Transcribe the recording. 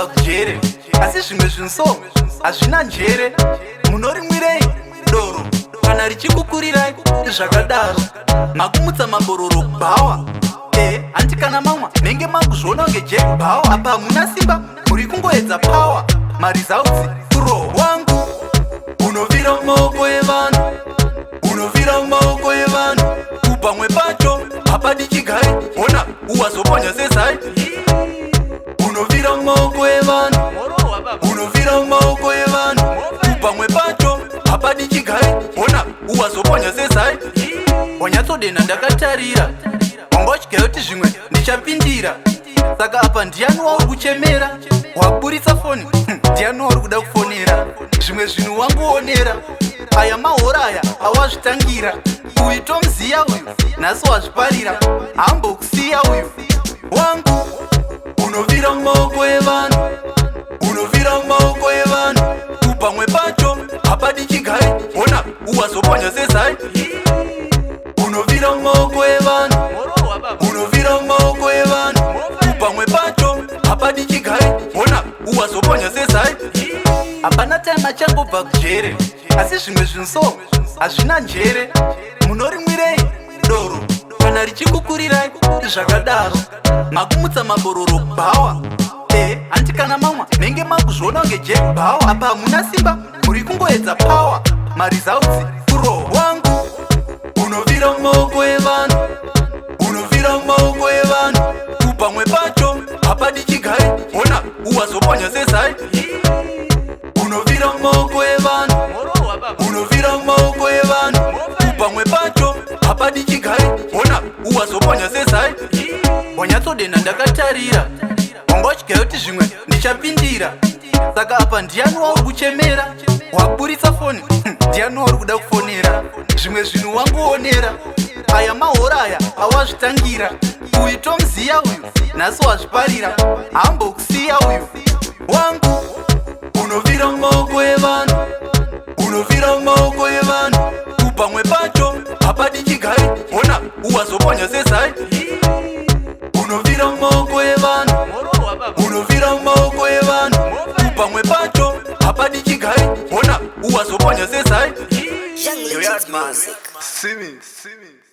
Achangobva kujere, asi zvimwe zvinhu so hazvina njere. Munorimwirei doro kana richikukurirai zvakadaro? Makumutsa mabororo bhawa. Handi kana mamwa menge makuzviona kunge Jack Bauer. Apa hamuna simba, muri kungoedza power, maresults kurohwa. Wangu, unovira mumaoko evanhu, unovira mumaoko evanhu. Pamwe pacho hapadi chigai, ona uwazoponya sezai. Unovira mumaoko evanhu, unovira mumaoko evanhu. Pamwe pacho hapadi chigai, ona uwazoponya sezai. Wanyatsodena ndakatarira, wanga uchigaya kuti zvimwe ndichapindira. Saka apa ndiani wauri kuchemera? Waburitsa foni, ndiani wauri kuda kufonera? Zvimwe zvinhu wanguonera, aya mahora aya awazvitangira. Uyu tomuziya uyu, nhasi wazviparira, hambokusiya uyu. Wangu, unovira mumaoko evanhu, unovira mumaoko evanhu. Pamwe pacho hapadi chigai, ona uwazoponya sezai. Unovira mumaoko evanhu, unovira mumaoko evanhu. Pamwe pacho hapadi chigai, ona uwazoponya sezai. Hapana time achangobva kujere, asi zvimwe zvinhu so hazvina njere. Munorimwirei doro kana richikukurirai zvakadaro? Makumutsa mabororo bhawa. Handi kana mamwa menge makuzviona kunge Jack Bauer. Apa hamuna simba, muri kungoedza power, maresults kurohwa. Wangu, unovira mumaoko evanhu, unovira mumaoko evanhu. Pamwe pacho hapadi chigai, ona uwazoponya sezai. Unovira mumaoko evanhu, unovira mumaoko evanhu. Pamwe pacho hapadi chigai, ona uwazoponya sezai. Wanyatsodena ndakatarira, wanga uchigaya kuti zvimwe ndichapindira. Saka apa ndiani wauri kuchemera? Waburitsa foni, ndiani wauri kuda kufonera? Zvimwe zvinhu wanguonera, aya mahora aya awazvitangira. Uyu tomuziya uyu, nhasi wazviparira, hambokusiya uyu. Wangu, unovira mumaoko evanhu, unovira mumaoko evanhu. Pamwe pacho hapadi chigai, ona uwazoponya sezai. Unovira mumaoko evanhu, unovira mumaoko evanhu. Pamwe pacho hapadi chigai, ona uwazoponya sezai. Young Yo, Legends yard man. Music. See me, see me.